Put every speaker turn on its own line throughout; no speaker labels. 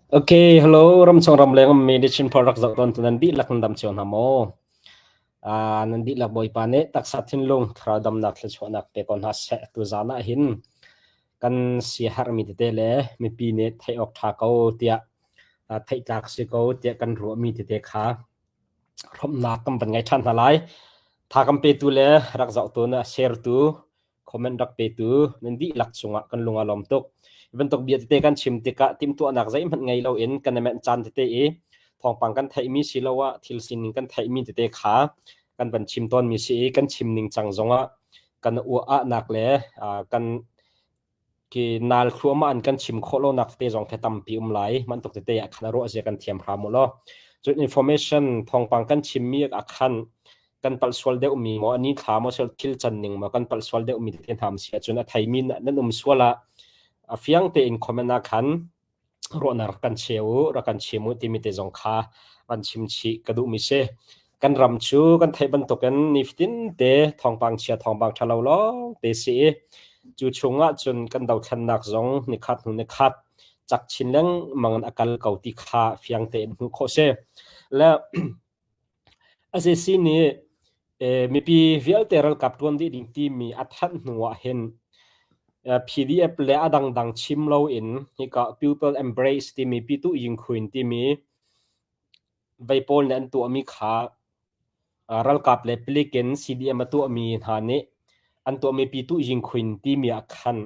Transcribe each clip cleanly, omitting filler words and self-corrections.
Okay, hello, ramchung ramleng ummi Chin Product zoh tawn tu nan dihlak nan dam cio hna maw? Ah, nan dihlak Bawipa nih taksa thinlung thlarau damnak thluachuahnak pe ko hna seh. Tu zan ah hin kan siaherhmi tete le mipi nih theih awk ṭha ko tiah ah, theih tlak si ko tiah kan ruahmi tete kha hrawmhnak kan van ngei ṭhan hna lai. Tha kan petu le rak zohtu na share-tu comment rak petu nan dihlak cungah kan lung a lawm tuk. Hi bantuk bia tete kan chim tikah timhtuahnak zeihmanh ngei loin kan i menh caan tete i thawngpang kan theihmi siloah thil sining kan theihmi tete kha kan van chim tawnmi si i kan chim ning cang zongah kan uah-ahnak le kan Khi nal thluahmah in kan chim khawh lonak tete zong khi tampi um lai. Bantuk tete ah khan a ruah zia kan thiam hram u law. Cun information thawngpang kan chimmi ah khan kan palh sual deuhmi maw a ni thla maw sual thil can ning maw kan palh sual deuhmi tete hna um si ahcun a theimi nan um sual ah a fiang tein comment ah khan ruahnak rak kan cheu u, rak kan chim u timi te zong kha van chim chih ka duhmi si. Kan ram cu kan theih bantukin nifatin te thawngpang chia thawngpang ṭha lo lawng te si i cu chungah cun kan dothlennak zong nikhat hnu nikhat cak chin lengmang in a kal ko ti kha fiang tein hmuh khawh si. Le SAC nih mipi vialte ralkap ṭuan dih ding timi a thanh hnu ah hin PDF le a dangdang chim loin hika People Embrace timi Pitu Yingkhuin timi vei pawl nih an tuahmi kha ralkap le palik in CDM a tuahmi hna nih an tuahmi Pitu Yingkhuin timi ah khan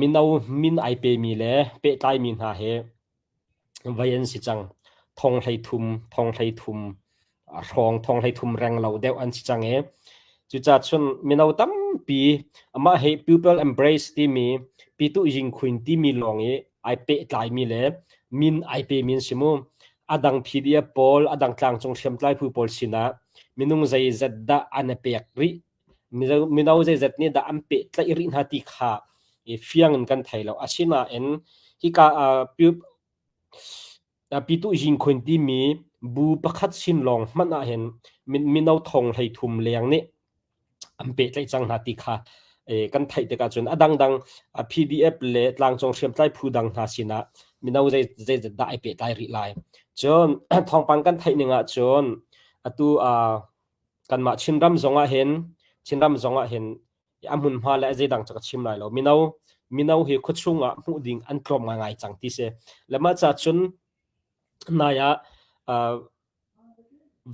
mino min ai pemi le pehtlaimi hna he Vai an si cang. Thong 13, thong 13 hrawng, thong 13 reng lo deuh an si cang i cucaah cun mino tampi amah hi People Embrace timi Pitu Yingkhuin timi lawng i ai pehtlaimi le min ai pemi an si mu. A dang PDF pawl, a dang tlangcung hriamtlai phu pawl sinah minung zeizat dah an i pek rih mino zeizat nih dah an pehtlaih rih hna ti kha i fiang in kan thei lo. Asinain hika Pitu Yingkhuin timi bu pakhat sin lawng hmanh ah hin mino thong 33 leng nih an pehtlaih cang hna ti kha kan theih tikah cun a dangdang PDF le tlangcung hriamtlai phu dang hna sinah mino zeizat dah ai pehtlai rih lai. Cun thawngpang kan theih ning ah cun atu kanmah Chinram zong ah hin Chinram zong ah hin a hmunhma le a zeidang cu ka chim lai lo. Mino mino hi khuachung ah hmuh ding an tlawm ngaingai cang ti si. Le mah ca cun nai ah uh,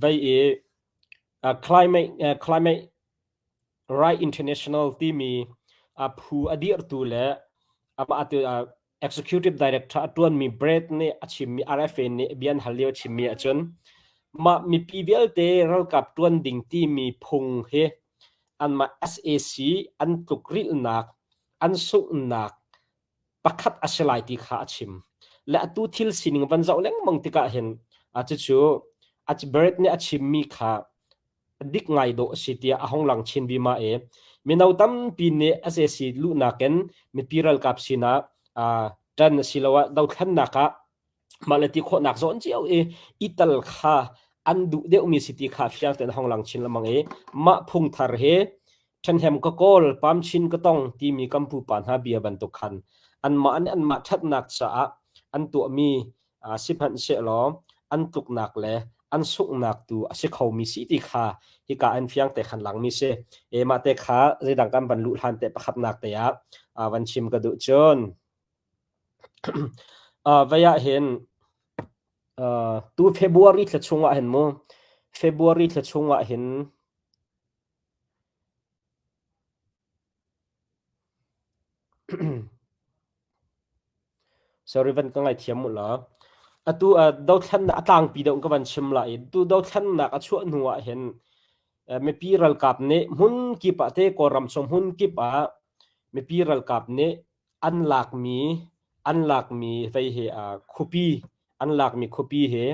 vei i uh, climate uh, climate Right International timi uh, phu a dirtu le amah atu uh, Executive Director a ṭuanmi Brett nih a chimmi RFA nih bia an hal lio a chimmi ahcun mah mipi vialte ralkap ṭuan ding timi phung hi anmah SAC an tlukrilhnak an sunghnak pakhat a si lai ti kha a chim. Le atu thil sining van zoh lengmang tikah hin cucu Brett nih a chimmi kha dik ngai dawh a si tiah a hung lang chin vima i mino tampi nih SAC luhnak in mipi ralkap sinah ṭan asiloah dothlennak ah mah le ti khawhnak zawn cio i i tal kha an duh deuhmi si ti kha fiang tein hong lang chin lengmang i mah phung thar hi ṭhenhem ka kawl pam chin ka tong timi kan pupa hna bia bantuk khan anmah nih anmah ṭhatnak caah an tuahmi Sihmanhsehlaw an tluknak le an sunghnak tu a si khomi si ti kha hika an fiang te khan langmi si. E mah te kha zeidang kan van luh hlan te pakhatnak te ah van chim ka duh cun vei ah hin tu February thla chungah hin mu February thla chungah hin Sorry van ka ngaithiam u law. Atu uh, dothlennak a tlangpi deuh ka van chim la i tu dothlennak a chuah hnu ah hin mipi ralkap nih hmun kip ah te Kawlram chung hmun kip ah mipi ralkap nih an lakmi an lakmi vei he uh, khuapi an lakmi khuapi he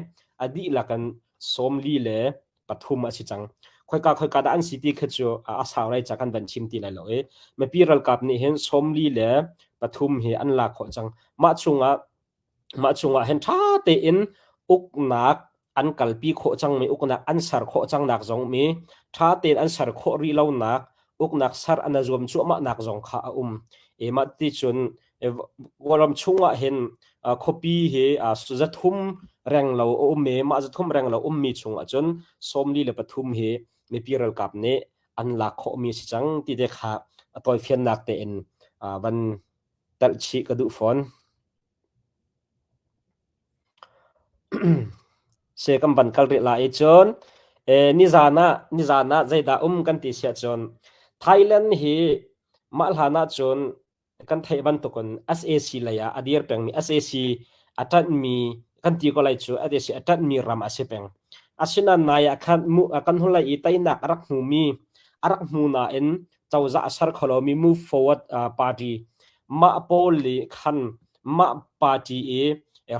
a dihlak in 43 a si cang. Khoika khoika dah an si ti khi cu a sau lai ca kan van chim ti lai lo i mipi ralkap nih hin 43 hi an lak khawh cang. Mah chungah mah chungah hin ṭha tein uknak an kalpi khawh cangmi uknak an ser khawh cangnak zong mi ṭha tein an ser khawh rih lonak uknak ser an zuam cuahmah nak zong kha a um. E mah ti cun Kawlram chungah hin khuapi hi 300 reng lo a um i mah 300 reng lo ummi chungah cun 43 hi mipi ralkap nih an lak khawhmi a si cang ti te kha a tawifiannak tein van telh chih ka duh fawn. Se kan van kal rih lai i cun nizan ah nizan ah zeidah um kan ti siah cun Thailand hi mah hlan ah cun kan theih bantukin SAC lei ah a dir pengmi SAC a ṭanhmi kan ti ko lai cu SAC a ṭanhmi ram a si peng. Asinain nai ah khan mu kan hun lai i teinak a rak hmumi a rak hmu nain cozah a ser kho lomi Move Forward Party mah pawl nih khan mah party i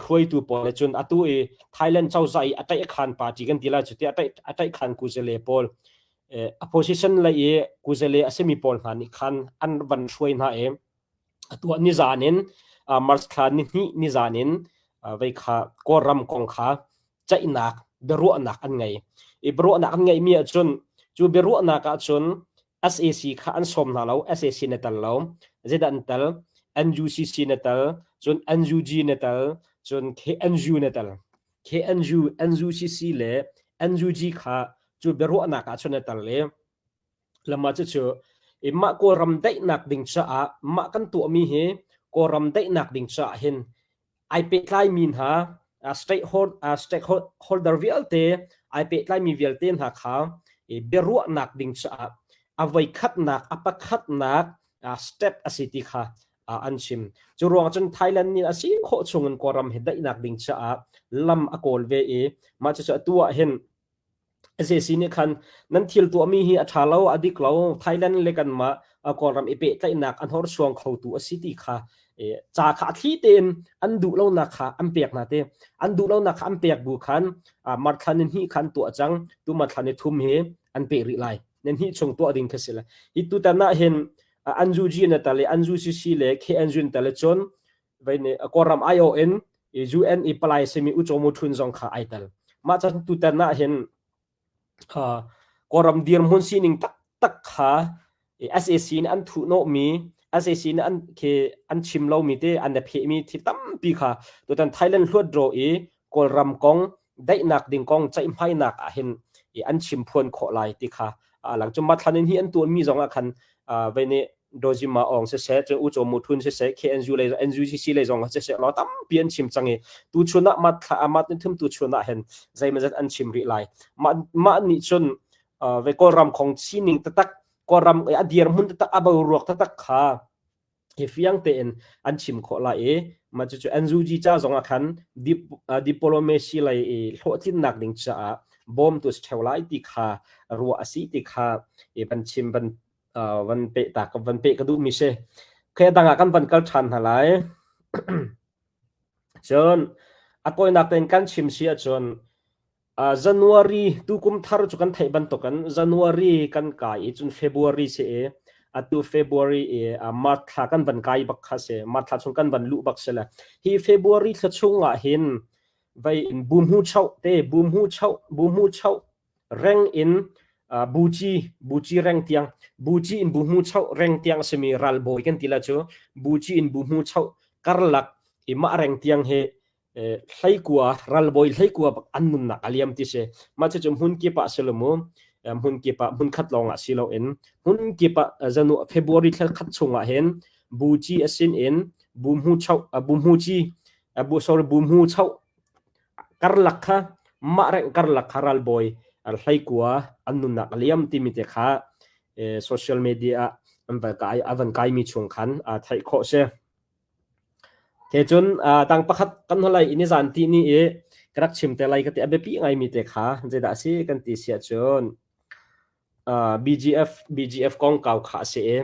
hruaitu pawl nih cun atu i Thailand cozah i a ṭaihkhan party kan ti lai cu ti a ṭaihkhan kuzale pawl opposition lei i kuzale a simi pawl hna nih khan an van hruai hna i atu ah nizan in March thla nihnih nizan in vei kha Kawlram kong kha ceihnak biaruahnak an ngei. I biaruahnak an ngeihmi ahcun cu biaruahnak ahcun SAC kha an sawm hna lo, SAC na tel lo. Zeidah an tel? NUCC na tel, cun NUG na tel, cun KNU na tel. KNU, NUCC le NUG kha cu biaruahnak ahcun na tel i lama cucu i mah Kawlram daihnak ding caah mah kan tuahmi hi Kawlram daihnak ding caah hin ai pehtlaimi hna stakeholder vialte ai pehtlaimi vialte hna kha biaruahnak ding caah a voikhatnak a pakhatnak step a si ti kha an chim. Cu ruang cun Thailand nih a si khawh chungin Kawlram hi daihnak ding caah lam a kawl ve i mah cucu atu ah hin SAC nih khan nan thil tuahmi hi a ṭha lo, a dik lo, Thailand le kanmah Kawlram i pehtlaihnak a hnorsuang khotu a si ti kha ca kha a thli tein an duh lonak kha an pek hna te. An duh lonak kha an pek bu khan March thla ni hnih khan tuah cang, tu March thla ni thum hi an peh rih lai. Ni hnih chung tuah ding kha si le. Hi tutan ah hin Anju G na tal i Anju CC le KNU na tal cun vei nih Kawlram aiawh in UN i palai simi U Chaw Mu Htun zong kha ai tel. Mah cun tutan ah hin Kawlram dirhmun sining taktak kha SAC nih an thuhnawhmi SAC nih an khi an chim lomi te an i phehmi thil tampi kha tutan Thailand hluat draw i Kawlram kong daihnak ding kong ceihmainak ah hin an chim phuan khawh lai ti kha a lang. Cun Mathlan in hi an tuanmi zong ah khan vei nih Dojima Aung siseh, cun U Chaw Mu Htun siseh, KNU lei NUCC lei zong siseh law tampi an chim cang i tuchun ah mat thla amat ni thum tuchun ah hin zeimazat an chim rih lai. Mah mah nih cun ve Kawlram khong sining taktak Kawlram a dirhmun taktak a boruak taktak kha hi fiang tein an chim khawh lai i mah cucu NUG ca zong ah khan diplomacy lei i hlawhtlinnak ding caah bawmtu si ṭheo lai ti kha ruah a si ti kha i van chim van van peh ta van peh ka duhmi si. Okay, dang ah kan van kal ṭhan hna lai. Cun a tawinak tein kan chim si ahcun January tukum thar cu kan theih bantukin January kan kai i cun February si i atu February i March thla kan van kai bak kha si March thla chung kan van luh bak si le hi February thla chung ah hin vei in bu choh te bu choh bu choh reng in buci buci reng tiang buci in bu choh reng tiang simi ralbawi kan ti la cu buci in bu choh karlak i mah reng tiang hi hleikua ralbawi hleikua bak an nunnak a liam ti si mah cucu hmun kip ah si lo mu hmun kip ah hmun khat lawng ah si lo in hmun kip ah zanu February thla khat chung ah hin buci a sin in bu hmu chau bu hmu ci bu sorry bu hmu chau karlak kha mah reng karlak kha ralbawi hleikua an nunnak a liam timi te kha social media ah an van kai a van kai mi chung khan theih khawh si He cun tang pakhat kan holai i nizan ti ni i ka rak chim te lai ka ti a biapi ngaimi te kha zeidah a si kan ti si ahcun BGF BGF kongkau kha a si i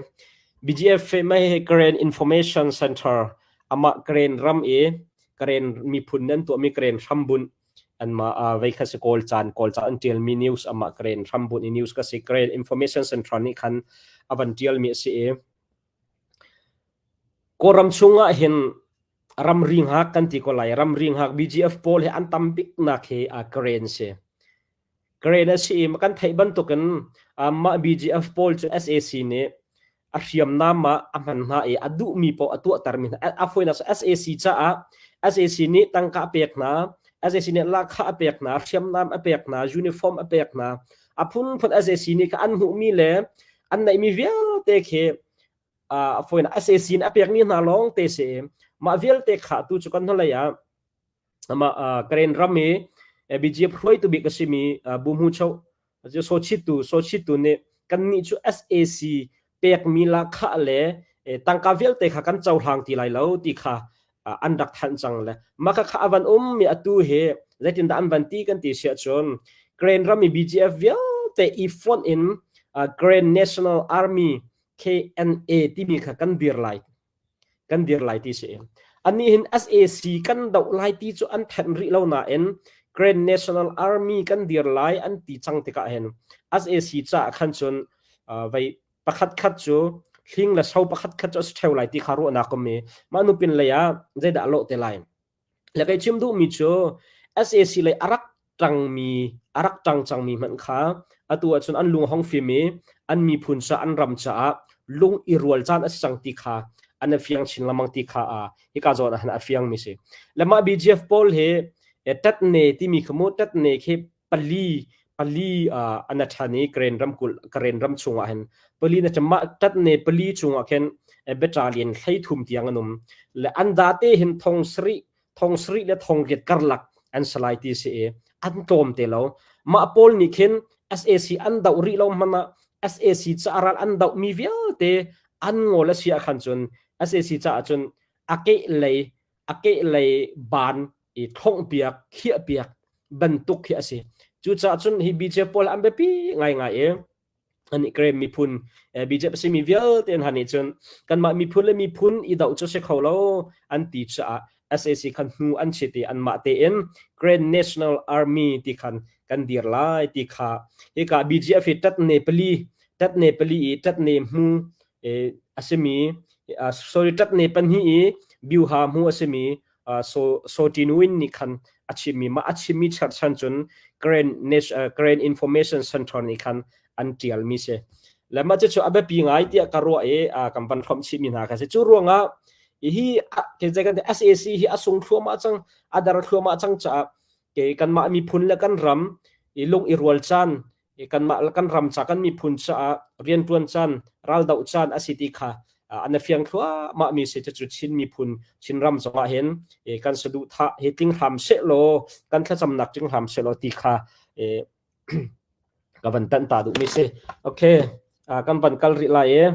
BGF mei hi Karen Information Center amah Karen ram i Karen miphun nan tuahmi Karen hrambunh anmah vei kha si kawl caan kawl caan an tialmi news amah Karen hrambunh i news ka si Karen Information Center nih khan a van tialmi a si i Kawlram chungah hin ramri hngak kan ti ko lai. Ramri hngak BGF pawl hi an tam biknak hi Karen si. Karen a si i kan theih bantukin mah BGF pawl cu SAC nih A hriamnam ah a hman hna i a duhmi paoh a tuahtermi hna. A fawinak SAC caah SAC nih tangka a pek hna, SAC nih lahkhah a pek hna, hriamnam a pek hna, uniform a pek hna. A phunphun SAC nih kha an hmuhmi le an neihmi vialte khi a fawinak SAC nih a pekmi hna lawng te si. Mah vialte kha tu cu kan hnulei ah Amah Karen ram i BGF hruaitu bik a simi Bu Hmu Cho Sochitu Sochitu nih kannih cu SAC pekmi lahkhah le tangka vialte kha kan cohlang ti lai lo ti kha an rak thanh cang le mah kha a van um mi atu hi zeitindah an van ti kan ti siah cun Karen ram i BGF vialte i fonh in Karen National Army KNA timi kha kan dir lai kan dir lai ti si. Annih hin SAC kan doh lai ti cu an thanh rih lo nain Grand National Army kan dir lai an ti cang tikah hin SAC caah khan cun vei pakhat khat cu hling le so pakhat khat cu a si ṭheo lai ti kha ruahnak um i mah nupin lei ah zeidah a lawh te lai. Le kei chim duhmi cu SAC lei a rak ṭangmi a rak ṭang cangmi hmanh kha atu ahcun an lung hong fim i an miphun ca an ram caah lung i rual caan a si cang ti kha an i fiang chin lengmang ti kha hika zawn ah hin a fiangmi si. Le mah BGF pawl hi ṭatne timi kha mu ṭatne khi pali pali an a ṭhan i Karen ramkulh Karen ram chungah hin pali na mah ṭatne pali chungah khin battalion 13 tiang an um le an date hin thong sarih thong sarih le thong riat karlak an salai ti si i an tlawm te lo mah pawl nih khin SAC an doh rih lo hmanh ah SAC ca ral an doh mi vialte an ngol a si ah khan cun SAC caah cun a keh lei a keh lei ban i thlongpiak khiahpiak bantuk khi a si. Cucaah cun hi BJ pawl an biapi ngaingai i an i Karen miphun BJP simi vialte hna nih cun kanmah miphun le miphun i doh cu si kho lo an ti caah SAC khan hnu an chit i anmah tein Grand National Army ti khan kan dir lai ti kha hika BGF hi tat ne pali tat ne pali i tat ne hmu a simi sorry tat ne pahnih i biuha hmu a simi so so Tinwin nih khan a chimmi mah a chimmi cherhchan cun Karen Karen Information Center nih khan an tialmi si le mah cu a biapi ngai tiah ka ruah i kan van hrawmh chihmi hna kha si cu ruangah hi ke kan SAC hi a sung thluahmah cang a dar thluahmah cang caah ke kanmah miphun le kan ram i lung i rual caan kanmah kan ram ca kan miphun caah rianṭuan caan raldoh caan a si ti kha an fiang thluahmah mi si cucu Chin miphun Chin ram zongah hin kan saduhthah hi tling hram sehlaw kan thlacamnak tling hram sehlaw ti kha ka van tanh ta duh mi si okay kan van kal rih lai i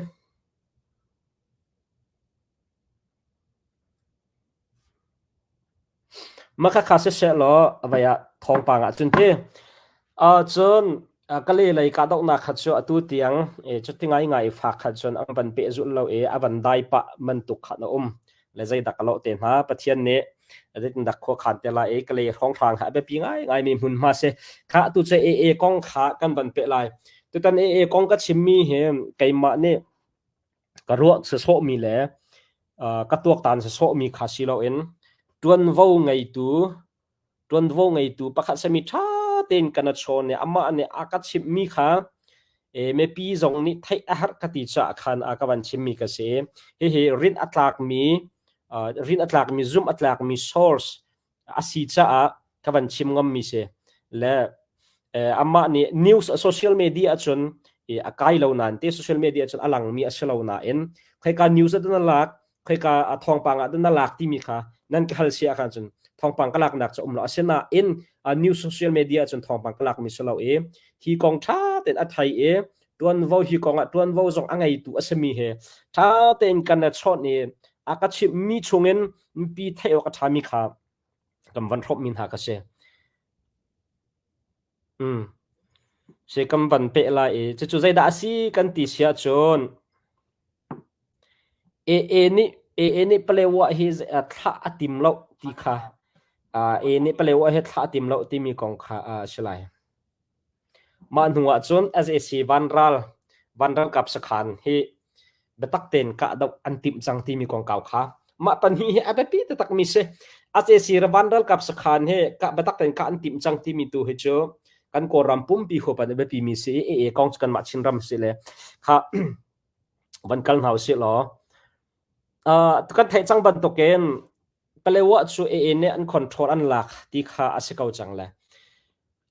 Makhakha sisehlaw vei ah thawngpang ah cun ti. Cun Kale lei kahdohnak kha cu atu tiang cuti ngaingai fak kha cun an van pehzulh lo i a van dai pah bantuk khan a um. Le zeidak a lawh te hna. Pathian nih zeitindak khuakhan te lai i Kale hrawnghrang kha a biapi ngaingaimi hmunhma si. Kha atu cu AA kong kha kan van peh lai. Tutan AA kong ka chimmi hi keimah nih ka ruah sawsawhmi le ka tuaktan sawsawhmi kha si loin ṭuanvo ngeitu ṭuanvo ngeitu pakhat sami ṭha tein kan a chawn i amah nih a ka chimhmi kha mipi zong nih theih a herh ka ti caah khan a ka van chimmi ka si. Hihi rinh a tlakmi rinh a tlakmi zumh a tlakmi source a si caah ka van chim ngammi si. Le amah nih news social media ahcun a kai lo nain te social media ahcun a langmi a si lo nain khoika news ah na lak khoika thawngpang ah na lak timi kha nan ka hal si ah khan cun thawngpang ka laknak cu um lo asinain news social media ahcun thawngpang ka lakmi si lo i hi kong ṭha tein a thei i tuanvo hi kong ah tuanvo zong a ngeitu a simi he ṭha tein kan i chawnh i a ka chimhmi chungin mipi theih awk a ṭhami kha kan van hrawmhmi hna ka si. Mm. Si kan van peh lai i cucu zeidah a si kan ti si ahcun AA nih AA nih Palewa hi thlah a tim lo ti kha AA nih Palewa hi thlah a tim lo timi kong kha a si lai. Mah hnu ahcun sac vanral vanralkap sakhan hi biatak tein kahdoh an timh cang timi kongkau kha mah pahnih hi a biapi taktakmi si. Sac vanralkap sakhan hi biatak tein kah an timh cang timi tu hi cu kan Kawlram pumpi huap an biapi mi si i AA kong cu kanmah Chinram si le kha. Van kal hna usih law kan theih cang bantukin Palewa cu AA nih an control an lak ti kha a si ko cang le.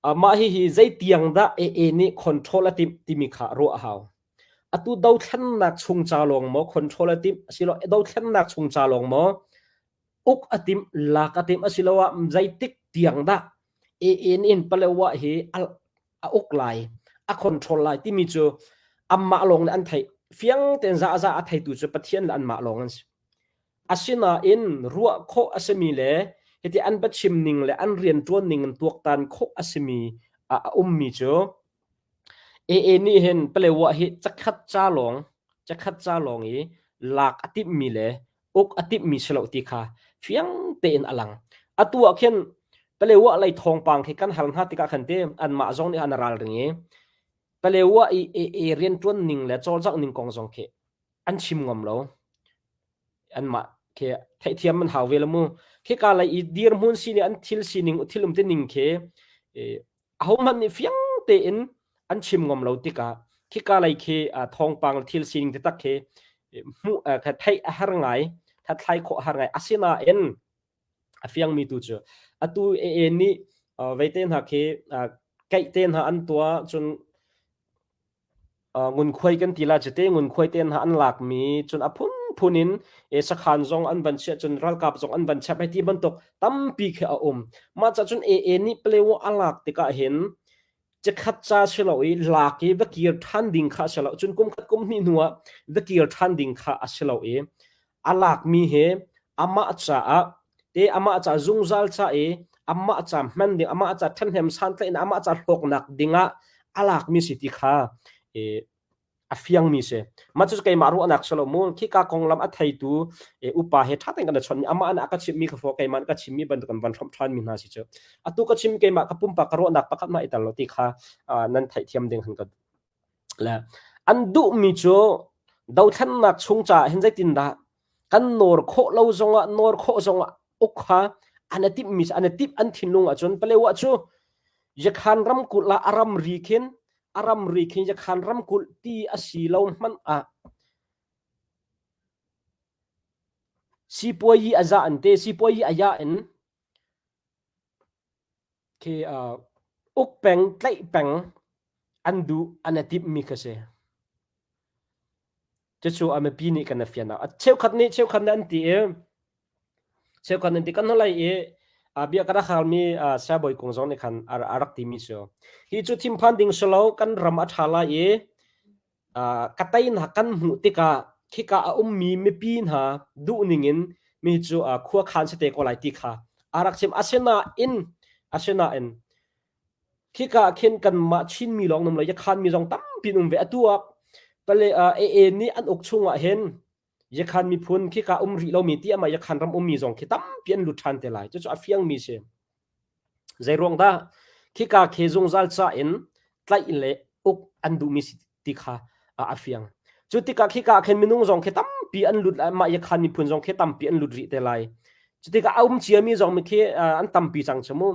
Mah hihi zeitiang dah AA nih control a timh timi kha ruah a hau. Atu dothlennak chung ca lawng maw control a timh asilo dothlennak chung ca lawng maw uk a timh lak a timh asiloah zeitik tiang dah AA in Palewa hi a uk lai a control lai timi cu anmah lawng nih an theih fiang tein za za a theitu cu Pathian le anmah lawng an si. Asinain ruah khawh a simi le hiti an biachim ning le an rianṭuan ning in tuaktan khawh a simi a ummi cu AA nih hin Palewa hi cakhat ca lawng cakhat ca lawng i lak a timhmi le uk a timhmi si lo ti kha fiang tein a lang. Atu ah khin Palewa lei thawngpang khi kan hal hna tikah khan te anmah zong nih an ralring i Palewa i AA rianṭuan ning le cawlcangh ning kong zong khi an chim ngam lo. Anmah khi theihthiam an hau ve lo mu. Khika lei i dirhmun sining an thil sining thil um ning khi ahohmanh nih fiang tein an chim ngam lo tikah khika lei khi thawngpang thil sining taktak khi hmuh theih a har ngai hlathlai khawh a har ngai asinain a fiangmi tu cu atu AA nih veite hna khi kaih te hna an tuah cun Ngunkhuai kan ti la cite ngunkhuai te hna an lakmi cun a phunphun in e sakhan zong an van chiah cun ralkap zong an van chap hei ti bantuk tampi khi a um. Mah ca cun AA nih Palewo a lak tikah hin cikhat ca si lo i lak i va kir ṭhan ding kha a si lo. Cun kum khat kum hnih hnu ah va kir ṭhan ding kha a si lo i a lakmi hi amah caah te amah ca zungzal ca i amah ca hman ding amah ca ṭhahnem santlaih in amah ca hlawknak dingah a lakmi si ti kha a fiangmi si mah cu keimah ruahnak si lo mu khika konglam a theitu upa he ṭha tein kan chawnh mi amah nih a ka chimhmi kha fo keimah nih ka chimmi bantuk kan van hrawmh ṭhan mi hna si cu atu ka chim keimah ka pumpak ka ruahnak pakhat mah i tel lo ti kha nan theihthiam ding han ka Le an duhmi cu dothlennak chung caah hin zeitindah kan nawr khawh lo zongah nawr khawh zongah uk kha an i timhmi an i timh an thinlung ahcun Palewa cu Yakhan ramkulh ah a ramri khin a ramri khin Yakhan ramkulh ti a si lo hmanh ah sipuayi a za an te sipuayi a ya in Khi uk peng tlaih peng an duh an i timhmi kha si. Cucu a mipi nih kan i fian a cheukhat nih cheukhat nih an ti i cheukhat nih an ti kan hnulei i bia ka rak halmi Siabawi Kung zong nih khan a rak timi cu hi cu thinphan ding si lo kan ram a ṭha lai i ka teinak kan hmuh tikah khika a ummi mipi hna duhning in mi cu khua khan si te ko lai ti kha a rak chim. Asinain asinain khika khin kanmah Chinmi lawng um lo Yakhan mi zong tampi an um ve. Atu ah pale AA nih an uk chungah hin Yakhan miphun khika um rih lomi ti amah Yakhan ram ummi zong khi tampi an lut ṭhan te lai. Cucu a fiangmi si. Zeiruang dah khika khi zungzal ca in tlaih le uk an duhmi si ti kha a fiang. Cu tikah khika ah khin minung zong khi tampi an lut lai, mah Yakhan miphun zong khi tampi an lut rih te lai. Cu tikah a um ciami zong mi khi an tampi cang cu mu.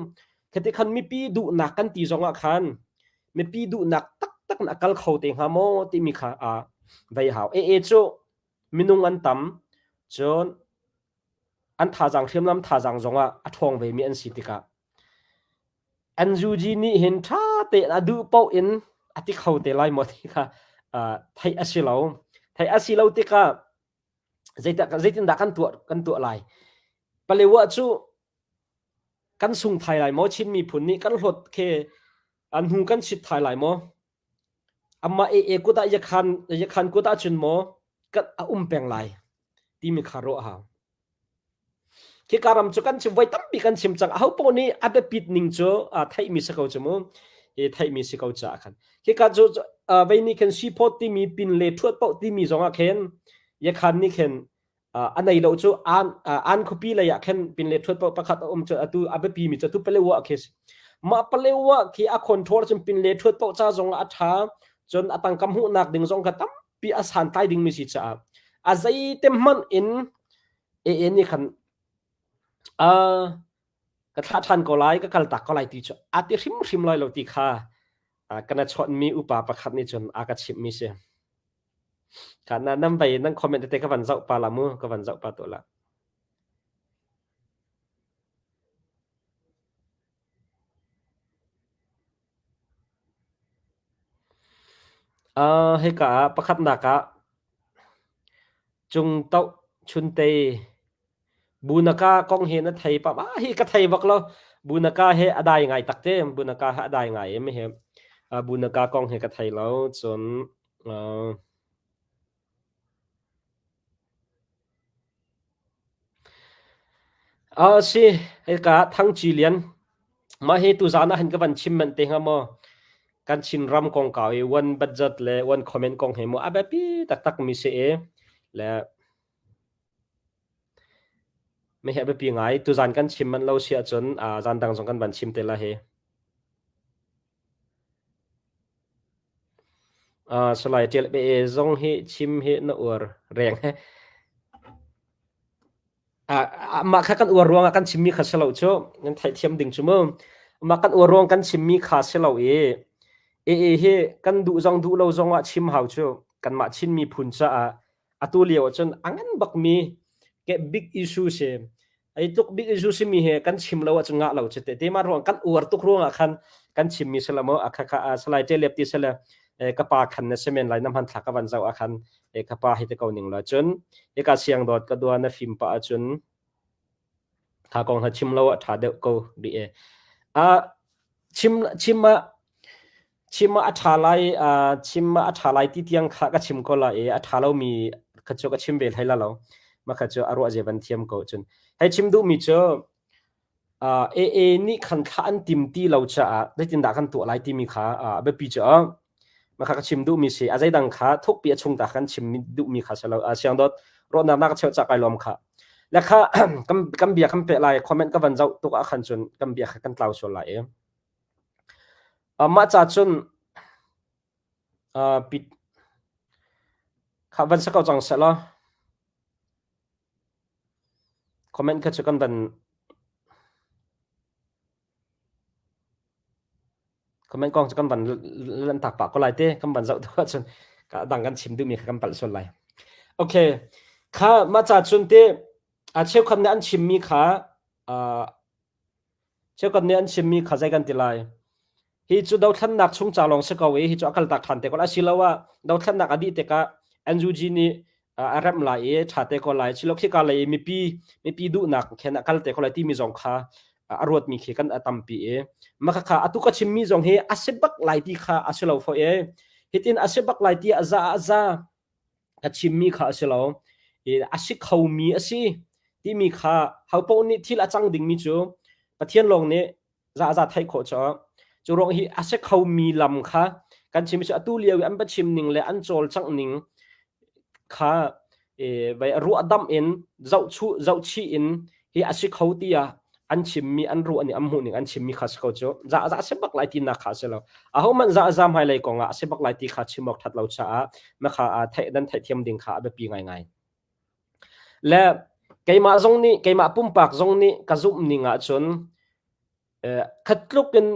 Khi khan mipi duhnak kan ti zong ah khan mipi duhnak taktak in a kal kho te hnga maw timi kha vei hau. AA cu minung an tam, cun an thazaang hriamnam thazaang zongah a ṭhawng vemi an si tikah NUG nih hin ṭha tein a duh paoh in a ti kho te lai maw ti kha theih a si lo. Theih a si lo tikah zeitindah kan tuah kan tuah lai? Palewa cu kan sung thai lai maw? Chin miphun nih kan hlawt khi an hnu kan chit thai lai maw? Amah AA kut ah yakhan yakhan kut ah cun maw kan a um peng lai timi kha ruah hau. Khika ram cu kan chim voi tampi kan chim cang. Aho paoh nih a biapit ning cu theihmi si ko cu mu. Hi theihmi si ko caah khan. Khika cu vei nih khin sipawt timi pin le thuat paoh timi zong ah khin yakhan nih khin a nei lo cu an an khuapi lei ah khin pin le thuat paoh pakhat a um cu atu a biapi mi cu atu Palewa khi mah Palewa khi a control cun pin le thuat paoh ca zong ah a tha cun a tangka hmuhnak ding zong kha tampi a santlai ding mi si caah a zeite hmanh in AA nih khan a ka thlah ṭhan ko lai ka kal tak ko lai ti cu a ti hrimhrim lai lo ti kha kana chawnhmi upa pakhat nih cun a ka chimhmi si. Ka na nan vai nan comment te ka van zoh pa la mu ka van zoh pa to la. Uh, hika ah pakhatnak ah Cungtoh Chuntei Bunaka kong hi na thei pah ma hi ka thei bak lo. Bunaka he a dai ngai tak te. Bunaka he a dai ngai em he. Uh, Bunaka kong hi ka thei lo. Cun uh, uh, si hika Thang Ci Lian mah hi tuzaan ah hin ka van chim manh te hnga maw? Kan Chinram kongkau i one budget le one comment kong he mu a biapi taktak mi si i le Mi hi a biapi ngai. Tuzaan kan chim manh lo si ahcun uh, zaan dang zong kan van chim te la hi. Uh, Salai Ṭial Pe zong hi chim hi na uar reng he. Uh, mah kha kan uar ruangah kan chimmi kha si lo cu. Nan theihthiam ding cu mu. Mah kan uar ruang kan chimmi kha si lo i e hi kan duh zong duh lo zong ah chim hau cu. Kanmah Chin miphun caah atu lio ahcun a ngan bakmi ke big issue si ei tluk big issue simi he kan chim lo ahcun ngah lo cu te te ma ruang kan uar tuk ruangah khan kan chimmi sila mo akha kha salai te lep ti sila ka pa khan na semen lai na hman thlak ka van zau ah khan ka pa hi te ko ning la cun ika siang dawt ka dua na fim pa ahcun Tha kong hna chim lo ah ṭha deuh ko rih e. Ah chim chim ah chim ah a ṭha lai ah chim ah a ṭha lai ti tiang kha ka chim ko la i a ṭha lomi kha cu ka chim ve hlei la lo. Mah kha cu a ruah ze van thiam ko cun. Hei chim duhmi cu uh, AA nih khan thla an tim ti lo caah zeitindah kan tuah lai timi kha uh, a biapi cu Mah kha ka chim duhmi si. A zeidang kha thukpi a chung ta kan chim duhmi kha si lo. Siang dawt ruahnak na ka cheuh cak ai lawm kha. Le kha kan kan bia kan peh lai comment ka van zoh tuk ah khan cun kan bia kha kan tlau sual lai i. Mah ca cun pit kha van sa ko cang seh law. Comment kha cu kan van Comment kong cu kan van lanhtak pah ko lai te kan van zoh tuk ahcun ka dang kan chim duhmi kha kan palh sual lai. Okay, kha mah ca cun te a cheukhat nih an chimmi kha uh, cheukhat nih an chimmi kha zei kan ti lai. Hi cu dothlannak chung ca lawng si ko i hi cu a kaltak ṭhan te ko lai. Asiloah dothlannak a dih tikah NUG nih a remh lai i ṭha te ko lai. Silo khika lei i mipi mipi duhnak khen a kal te ko lai timi zong kha a ruatmi khi kan a tampi i mah kha atu ka chimmi zong hi a si bak lai ti kha a si lo fo e. Hitin a si bak lai ti a za a za ka chimmi kha a si lo. I a si khomi a si timi kha hopaoh nih thil a cang dingmi cu Pathian lawng nih za za theih khawh cu cu ruang hi a si khomi lam kha kan chim cu atu lio i an va chim ning le an cawlcangh ning kha vai ruahdamh in zohchuh zohchih in hi a si kho tiah an chimmi an ruah ning an hmuh ning an chimmi kha si ko cu za za a si bak lai tinak kha a si lo ahohmanh za za hmailei kong ah a si bak lai ti kha chim awk that lo caah na kha theih nan theihthiam ding kha a biapi ngaingai Le keimah zong nih keimah pumpak zong nih ka zumh ning ahcun khat tluk in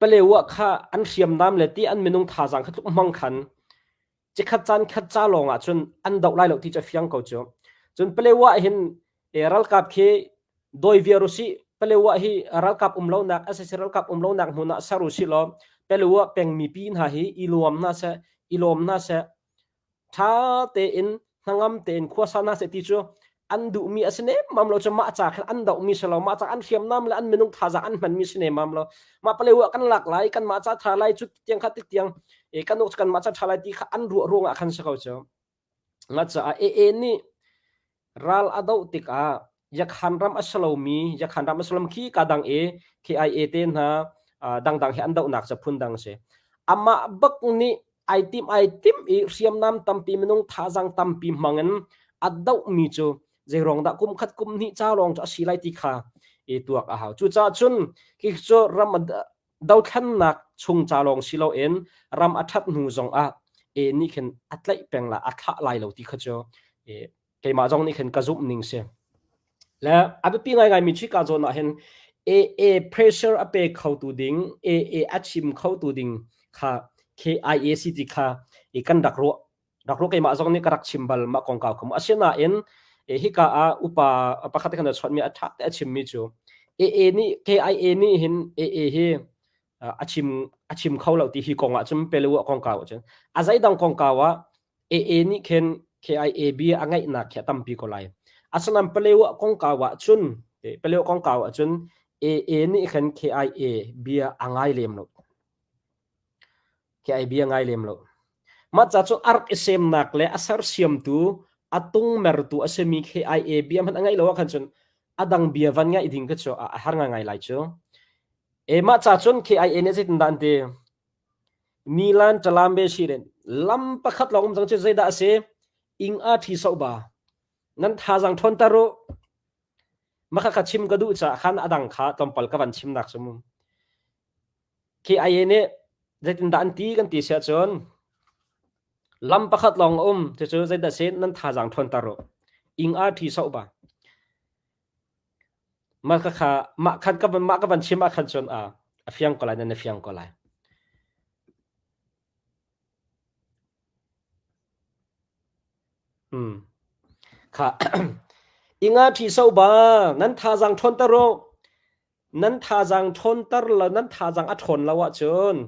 Palewa kha an hriamnam le ti an minung thazaang kha tluk hmang khan cikhat caan khat ca lawng ahcun an doh lai lo ti cu a fiang ko cu. Cun Palewa hin ralkap khi dawi viar usih Palewa hi ralkap um lonak SAC ralkap um lonak hmun ah ser usih law Palewa peng mipi hna hi i nuam hna seh i lawm hna seh ṭha tein hnangam tein khuasa hna seh ti cu an duhmi a si nemmam lo cu mah ca khan an dohmi si lo mah ca an hriamnam le an minung thazaang an hmanmi si nemmam lo mah palewa kan lak lai kan mah ca ṭha lai cu tiang kha tik tiang e kan uk kan mah ca ṭha lai ti kha an ruah ruangah khan si ko cu nga caah AA nih Ral a doh tikah Yakhan ram a si lomi Yakhan ram a si lomi khi ka dang i KIA te hna dangdang hi an dohnak cu phundang a si. Amah bak nih ai tim ai tim i hriamnam tampi minung thazaang tampi hmangin a dohmi cu zeiruang dah kum khat kum hnih ca lawng cu a si lai ti kha i tuak a hau. Cucaah cun khi cu ram dothlennak chung ca lawng si loin ram a ṭhat hnu zongah e nih khin a tlaih peng la a thlah lai lo ti kha cu e, keimah zong nih khin ka zumh ning si. Le a biapi ngaingai mi chika zawn ah hin AA pressure a pe khotu ding AA a chim khotu ding kha KIAC ti kha e kan rak ruah. Rak ru keimah zong nih ka rak chim bal mah kongkau kha mu. Asinain hika ah upa pakhat kan chawnh mi a ṭha te a chimmi cu AA nih KIA nih hin AA hi a chim a chim kho lo ti hi kong ah cun pelu ah kongkau ah cun a zeidang kongkau ah AA nih khin KIAB a ngaihnak khi a tampi ko lai. Asinain Paleo kongkau ah cun Paleo kongkau ah cun AA nih khan KIA bia a ngai lem lo. KIA bia ngai lem lo. Mah ca cu a rak i semnak le a sersiamtu a tungmertu a simi KIA bia hmanh a ngaih lo ah khan cun a dang bia van ngaih ding kha cu a har ngaingai lai cu. E mah ca cun KIA nih zeitindah an ti? Milan Talambe Shiren lam pakhat lawng um cang cu zeidah a si? Ing a ṭhi soh ba. Nan thazaang ṭhawnter u. Mah kha chim ka duh caah khan a dang kha tlawmpal ka van chimnak cu mu. KIA nih zeitindah an ti kan ti siah cun lam pakhat lawng a um cucu zeidah si nan thazaang ṭhawnter u. Ing a ṭhi soh ba. Mah kha mah khan ka van mah ka van chim ah khan cun a a fiang ko lai nan a fiang ko lai. Hmm. Kha inga ṭhi so ba nan thazaang ṭhawnter u. Nan thazaang ṭhawnter lo nan thazaang a ṭhawn lo ahcun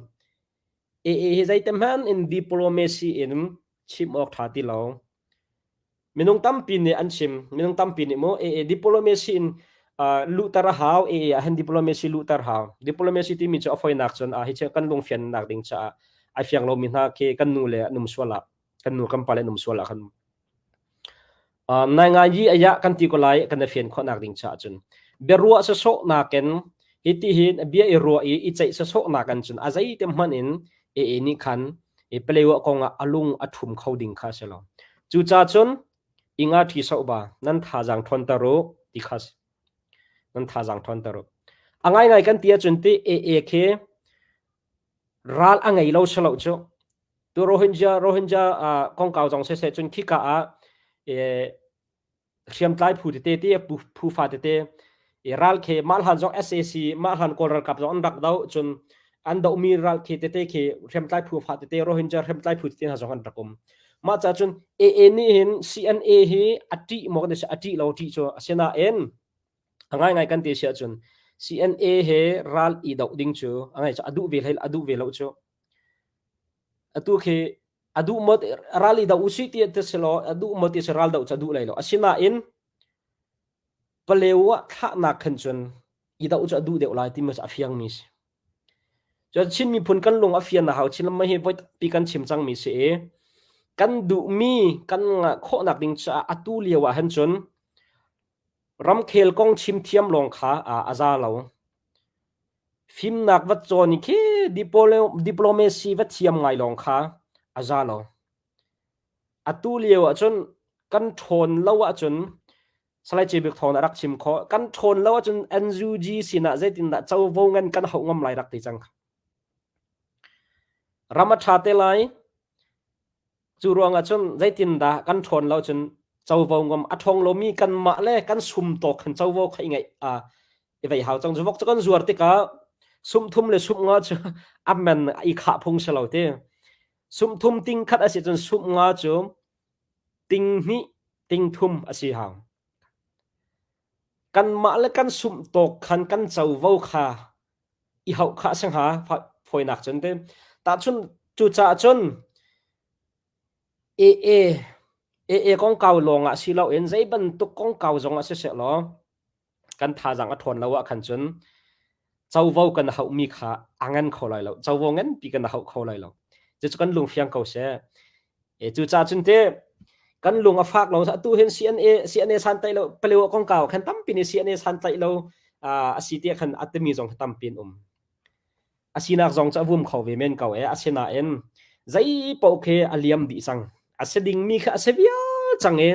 AA hi zeite hmanh in diplomacy in chim awk ṭha ti lo. Minung tampi nih an chim. Minung tampi nih mu AA diplomacy in uh, luhter a hau. AA ah hin diplomacy luhter hau. Diplomacy timi cu a foinak cun ah hi kan lungfiannak ding caah ai fiang lomi hna khi kan nu le an um sual ah kan nu kan pa le an um sual ah khan uh, nai ngai yi aya kan ti ko lai kan fian khawhnak ding caah cun biaruah sasawh nakin hi ti hin bia i ruah i i ceih sasawh nakin cun a zeite hmanh in AA nih khan i Palewa kong ah a lung a ṭhum kho ding kha a si lo. Cucaah cun inga ṭhi soh ba nan thazaang ṭhawnter u ti kha si. Nan thazaang ṭhawnter u. A ngaingai kan ti ahcun ti AA khi ral a ngei lo si lo cu. Tu Rohingya Rohingya uh, kongkau zong siseh cun khika ah eh, hriamtlai phu tete ti phu fa tete i ral khi mah hlan zong SAC mah hlan Kawl ralkap zong an rak do cun an dohmi ral khi tete khi hriamtlai phu fa tete Rohingya hriamtlai phu tete hna zong an rak um mah ca cun AA nih hin CNA hi a ṭih maw kan ti a ṭih lo ṭih cu asinain a ngaingai kan ti si ahcun CNA he ral i doh ding cu a ngai cu a duh ve hlei a duh ve lo cu atu khi a duh maw ral i do usih ti ti si law a duh maw ti si ral doh cu a duh lai lo asinain paleu ah thlahnak khan cun i doh cu a duh deuh lai ti mi a fiang mi si cun Chin miphun kan lung a fian a hau Chin lam hi voi tampi kan chim cang mi si i kan duhmi kan ngah khawhnak ding caah atu lio ah hin cun ramkhel kong chim thiam lawng kha a za lo Fimnak va cawn i khi diplomacy va thiam ngai lawng kha a za lo. Atu lio ahcun kan ṭhawn lo ahcun Salai Cibik Thawng nih a rak chim khawh. Kan ṭhawn lo ahcun NUG sinah zeitindah covo ngan kan hauh ngam lai rak ti cang. Ram a ṭha te lai. Cu ruangah cun zeitindah kan ṭhawn lo cun covo ngam a ṭhawng lomi kanmah le kan sum tawk khan covo kha i ngeih i vei hau cang. Vok cu kan zuar tikah sumthum le sumnga cu a man i khah phung si lo ti. Sumthum ting khat a si cun sumnga cu ting hnih ting thum a si hau. Kanmah le kan sumh tawk khan kan covo kha i hauh kha a si hnga fawinak cun te tahchun cucaah cun AA AA kongkau lawng ah si loin zei bantuk kongkau zong ah siseh law kan thazaang a ṭhawn lo ah khan cun covo kan hauhmi kha a ngan kho lai lo covo nganpi kan hauh kho lai lo cucu kan lung fiang ko seh E cucaah cun te kan lung a fak lo atu hin CNA CNA san tlaih lo paleo kongkau khan tampi nih CNA san tlaih lo a si ti khan a timi zong tampi an um a sinak zong cu a vum kho ve men ko e asinain zei paoh khi a liam dih cang a si dingmi kha a si vial cang i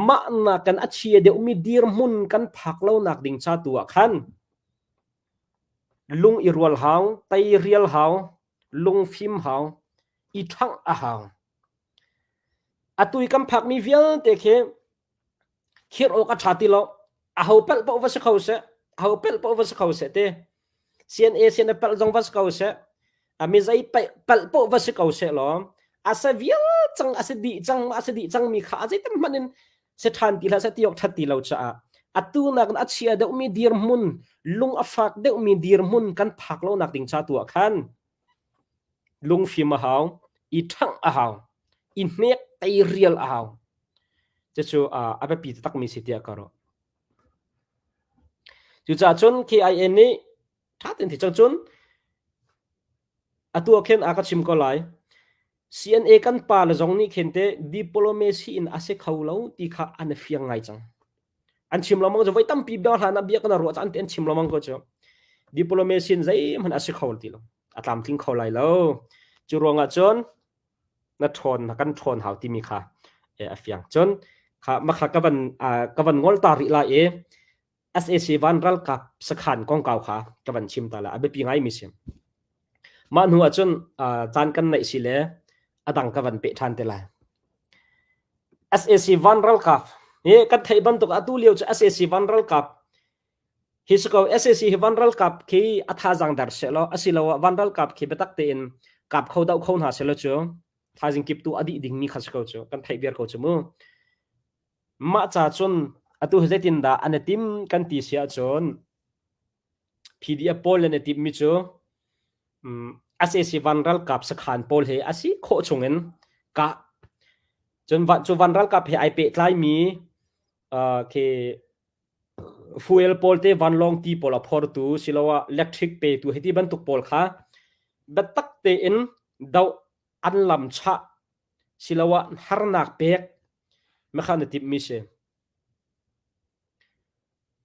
mah nak kan a chia deuhmi dirhmun kan phak lo nak ding cha tu ah khan lung i rual hau tei rial hau lungfim hau i ṭhangh a hau. Atu i kan phakmi vialte khi khirh awk a ṭha ti lo. Aho palh paoh va si kho seh, aho palh paoh va si kho seh ti. CNA CNA palh zong va si ko seh, a mi zei palh paoh va si ko seh law, A sa vial cang a si dih cang a si dih cang mi kha a zeitin hmanh in si ṭhan ti hlah seh ti awk ṭhat ti lo caah atu nakin a chia deuhmi dirhmun lung a fak deuhmi dirhmun kan phak lonak ding ca tu ah khan lungfim a hau i ṭhangh a hau i hnek teirial a hau cucu a biapi taktakmi si tiah ka ruah. Cucaah cun KIA nih ṭha tein ti cang cun Atu ah khin a ka chim ko lai. CNA kan pa le zong nih khin teh diplomacy in a si kho lo ti kha an i fiang ngai cang. An chim lengmang cu voi tampi bia hlan ah bia kan ruah caan te an chim lengmang ko cu. Diplomacy in zeihmanh a si kho ti lo. A tlamtling kho lai lo. Cu ruangah cun na ṭhawn na kan ṭhawn hau timi kha a fiang. Cun kha makha ka van ka van ngol ta rih lai i SAC van ralkap sakhan kongkau kha ka van chim ta la a biapi ngaimi si. Mah hnu ah cun caan kan neih si le a dang ka van peh ṭhan te lai. SAC van ralkap hi kan theih bantuk atu lio cu SAC van ralkap hi si ko SAC hi van ralkap khi a thazaang dar seh law asiloah van ralkap khi biatak tein kap kho doh kho hna seh law cu thaizing kip tu a dih dingmi kha si ko cu kan theih viar ko cu mu. Mah ca cun atu hi zeitindah an i tim kan ti si ahcun PDF pawl an i timmi cu um, SAC van ralkap sakhan pawl he a si khawh chungin kah. Cun cu van ralkap he ai pehtlaimi uh, khi fuel pawl te vanlawng ti pawl a phortu siloah electric petu hiti bantuk pawl kha biatak tein doh an lam chah siloah harnak pek makha na timhmi si.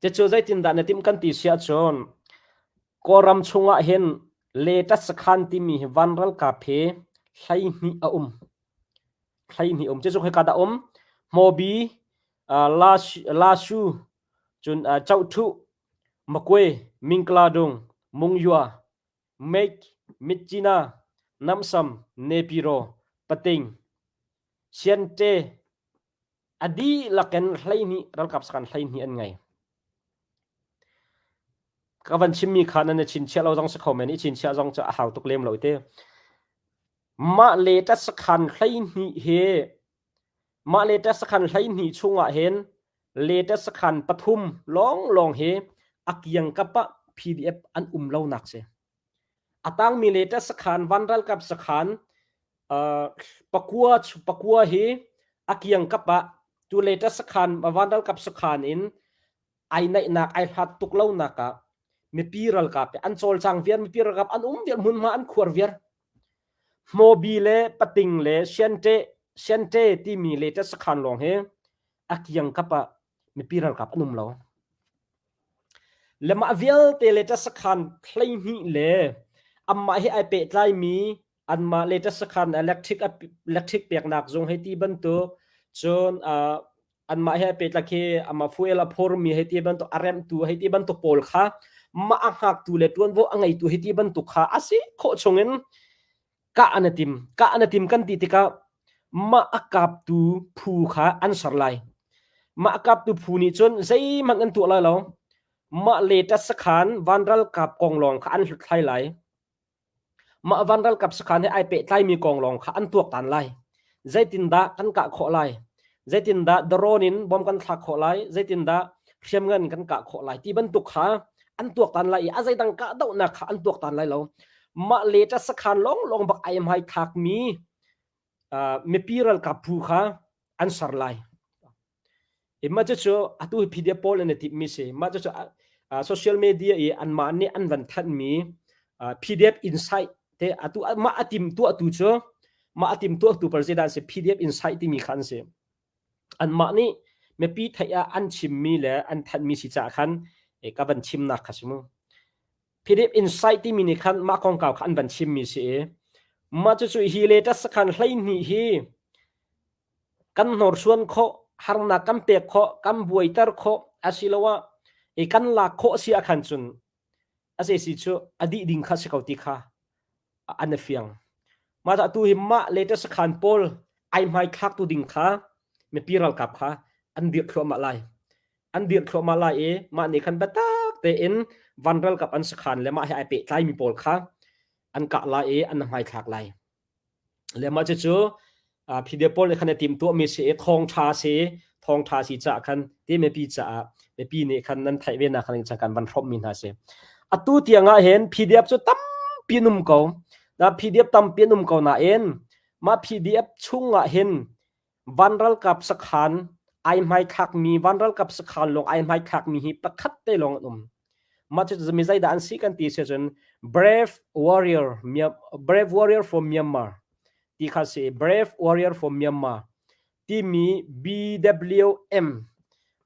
Cucu zeitindah na timh kan ti si ahcun Kawlram chungah hin Letat sakhan timi hi van ralkap hi 12 a um. 12 um. Cucu khoika dah um? Hmawbi, uh, Lashu, cun uh, Chohthuh, Makwe, Mingkladung, Mungyua, Meik, Mitcina, Namsam, Nepiro, Pating, Siante, a dihlak in 12 ralkap sakhan 12 an ngei. Ka van chimmi kha nan i chinchiah lo zong si kho men i chinchiah zong cu a hau tuk lem lo te. Mah le tat sakhan 12 hi mah le tat sakhan 12 chungah hin le tat sakhan pathum lawnglawng hi a kiangkap ah PDF an um lonak si. A tangmi le tat sakhan van ralkap sakhan uh, pakua pakua hi a kiangkap ah tu le tat sakhan van ralkap sakhan in ai naihnak ai hlat tuk lonak ah mipi ralkap an cawlcang viar mipi ralkap an um viar hmunhma an khuar viar Hmawbi le pating le siante siante timi le tat sakhan lawng hi a kiangkap ah mipi ralkap an um lo. Le mah vialte le tat sakhan 12 le amah hi ai pehtlaimi anmah le tat sakhan electric electric peknak zung hei ti bantuk cun uh, anmah he pehtlak hi amah fuel a phormi hei ti bantuk a remhtu hei ti bantuk pawl kha mah a hngaktu le ṭuanvo a ngeitu hei ti bantuk kha a si khawh chungin kah an i tim kah an i tim kan ti tikah mah a kaptu phu kha an ser lai mah a kaptu phu nih cun zeihmanh an tuah lai lo mah le sakhan vanral kap kong lawng kha an hluthlai lai Mah van ralkap sakhan he ai pehtlaimi kong lawng kha an tuaktan lai. Zeitindah kan kah khawh lai? Zeitindah drone in bom kan thlak khawh lai? Zeitindah hriamngan kan kah khawh lai? Ti bantuk kha an tuaktan lai i a zeidang kahdohnak kha an tuaktan lai lo. Mah leta sakhan lawnglawng bak ai hmai thlakmi uh, mipi ralkap phu kha an ser lai. I mah cucu atu hi PDF pawl an i timhmi si. Mah cucu uh, social media i anmah nih an van thanhmi uh, PDF insight te atu mah a tim tuahtu cu mah a tim tuahtu par zeidah an si PDF insight timi kha an si. Anmah nih mipi theih ah an chimmi le an thanhmi si caah khan e, ka van chimnak kha si mu. PDF insight timi nih khan mah kongkau kha an van chimmi si i mah cucu hi latest sakhan 12 hi kan hnorsuan khawh, harnak kan pek khawh, kan buaiter khawh asiloah i kan lak khawh si ahkhan cun a si cu a dih ding kha si ko ti kha an i fiang. Mah atu hi mah latest sakhan pawl ai hmai thlak tu ding kha mipi ralkap kha an dirh thluahmah lai. An dirh thluahmah lai i mah nih khan biatak tein van ralkap an sakhan le mah he ai pehtlaimi pawl kha an kah lai i an hmai thlak lai. Le mah cucu PDF pawl nih khan a timhtuahmi si i thawngṭha si thawngṭha si caah khan ti mipi caah mipi nih khan nan theih ve nak ding kan van hrawmhmi hna si. Atu tiang ah hin PDF cu tampi an um ko. Na PDF tampi an um ko nain mah PDF chung ah hin van ralkap sakhan ai hmaithlakmi van ralkap sakhan lawng ai hmaithlakmi hi pakhat te lawng an um. Mah cu mi zeidah an si kan ti si cun Brave Warrior Brave Warrior for Myanmar ti kha si Brave Warrior for Myanmar timi BWM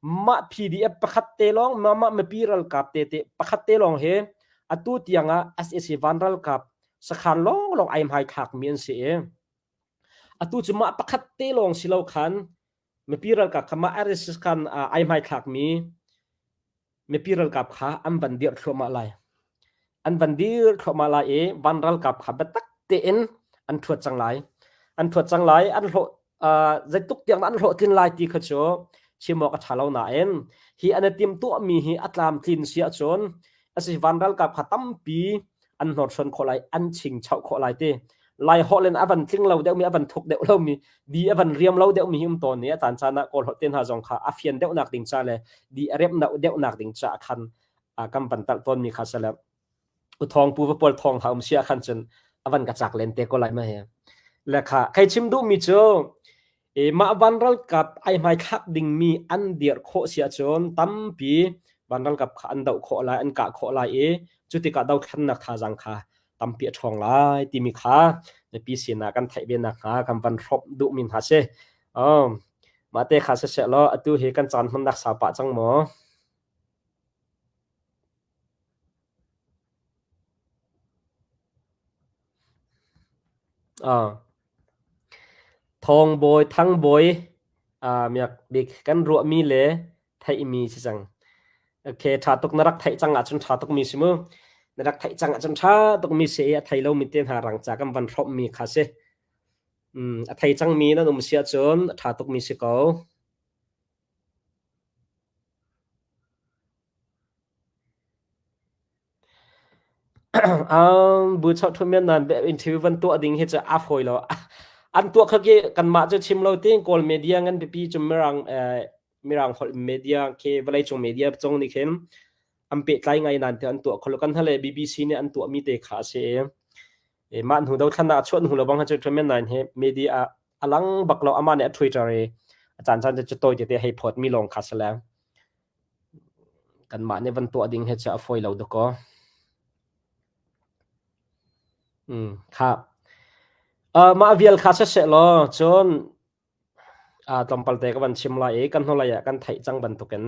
mah PDF pakhat te lawng mah mah mipi ralkap te te pakhat te lawng he atu tiang ah SAC van ralkap sakhan lawng lawng ai hmai thlak mi an si i atu cu mah pakhat te lawng si lo khan mipi ralkap kha mah RSS khan ai hmai thlak mi mipi ralkap kha an van dirh thluahmah lai. An van dir thluahmah lai i van ralkap kha biatak tein an ṭhuat cang lai. An ṭhuat cang lai, an hlawh uh, zeitluk tiang an hlawhtlin lai ti kha cu chim awk a ṭha lo nain hi an i timhtuahmi hi a tlamtlin si ahcun asi van ralkap kha tampi an hnorsuan khawh lai an chingchoh khawh lai ti lai holh in a van tling lo deuhmi a van thuk deuh lomi di a van riam lo deuhmi hi um tawn i a caan caan ah kawl holh te hna zong kha a fian deuhnak ding ca le di a rem deuhnak ding ca khan kan van talh tawnmi kha sale u thawng pu va pawl thawng ha um sia khan cun a van ka chak len te ko lai ma he le kha kai chim duh mi cu E mah van ralkap ai hmaithlak dingmi an dirh khawh si ahcun tampi van ralkap kha an doh khawh lai, an kah khawh lai i cu tikah dothlennak thazaang kha tampi a ṭhawng lai timi kha mipi sinah kan theih ve nakhnga kan van hrawmh duhmi hna si. Um, mah te kha siseh law atu hi kan caan hmannak sau pah cang maw? Ah. Thawngbawi, Thangbawi miak bik kan ruahmi le theihmi si cang. Okay, ṭha tuk na rak theih cang ahcun ṭha tukmi si mu. Na rak theih cang ahcun ṭha tukmi si i a thei lomi te hna rangca kan van hrawmhmi kha si. Mm, a thei cangmi nan um si ahcun a ṭha tukmi si ko. Um, bu chok thum nan interview van tuah ding hi cu a fawi lo. An tuah kha ki kanmah cu chim lo tin Kawl media ngan pipi cu mirang eh, mirang holh media khi vawlei cung media cung nih khin an pehtlai ngai nan te an tuah kholo kan hale BBC nih an tuah mi te kha a si i e, mah hnu dothlan ah chuah hnu lo bang ha cu thum nan he media a lang bak lo ama nih a Twitter i a caan caan cu tawi tete hei phawt mi lawng kha si le Kanmah nih van tuah ding hi cu a fawi lo dakaw. Mm, kha. Uh, mah vial kha siseh law cun uh, tlawmpal te ka van chim lai i kan hnulei ah kan theih cang bantukin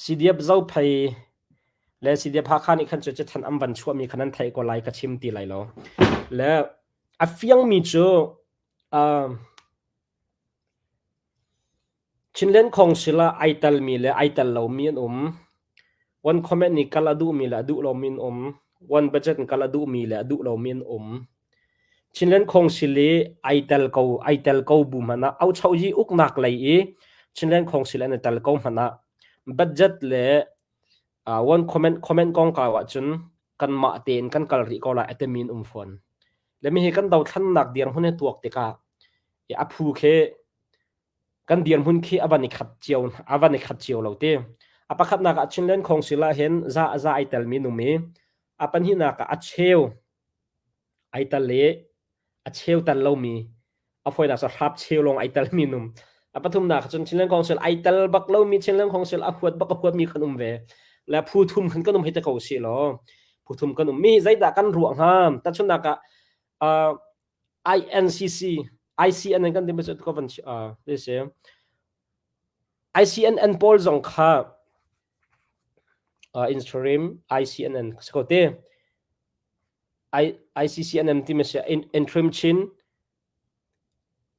CDF Zophei le CDF Hakha nih khan cu cithan an van chuahmi khan an theih ko lai ka chim ti lai lo. Le a fiangmi cu uh, Chinland Council ah ai telmi le ai tel lomi an um. One comment nih kal a duhmi le a duh lomi an um. One budget in kal a duhmi le a duh lomi an um. Chinland Council i ai tel ko ai tel ko bu hmanh ah auchoyi uknak lei i Chinland Council an i tel ko hmanh ah budget le uh, one comment comment kongkau ahcun kanmah tein kan kal rih ko lai a timi an um fawn. Le mi hi kan dothlannak dirhmun hi tuak tikah a phu khi kan dirhmun khi a van i khat cio a van i khat cio lo ti. A pakhatnak ah Chinland Council ah hin za za ai telmi num i a pahnihnak ah a cheu ai tel i a cheu tel lomi a fawinak cu hrap cheu lawng ai telmi num. A pathumnak cun Chinland Council ai tel bak lomi Chinland Council a huat bak a huatmi kan um ve. Le phu thum khan kan um hei te ko si law phu thum kan um mi zeidah kan ruah hnga tahchunhnak ah uh, INCC ICNN kan ti cu ka van uh, si ICNN pawl zong kha uh, interim ICNN si ko te I, ICCNN ti si interim Chin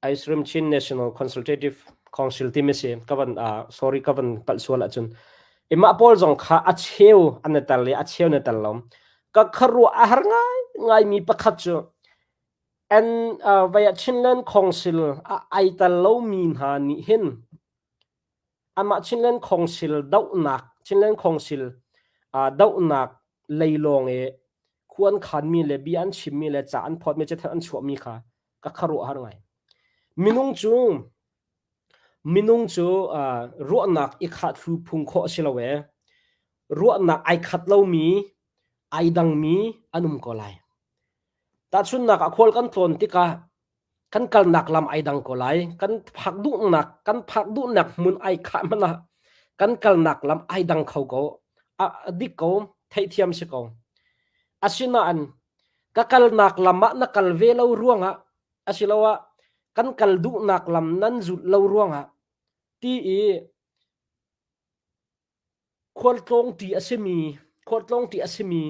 Interim Chin National Consultative Council ti si ka van uh, sorry ka van palh sual ahcun imah pawl zong kha a cheu an i tel i a cheu na tel lo ka kharuah a har ngai ngai mi pakhat cu an uh, vaya Chinland Council a ai tel lomi hna nih hin amah Chinland Council dohnak Chinland Council uh, dohnak leilawng i Khua an khanmi le bia an chimmi le ca an phawtmi cathanh an chuahmi kha ka khuaruahhar ngai. Minung cu minung cu uh, ruahnak i khah thlu phung khawh a si lo ee. Ruahnak ai khat lomi, ai dangmi an um ko lai. Tahchunhnak ah khual kan tlawn tikah kan kalnak lam ai dang ko lai. Kan phak duhnak kan phak duhnak hmun ai khah hmanh ah kan kalnak lam ai dang kho ko. A dik ko, theihthiam si ko. Asinain ka kalnak lam ah na kal ve lo ruangah asiloah kan kal duhnak lam nan zulh lo ruangah ti i khualtlawngṭi a simi khualtlawngṭi a simi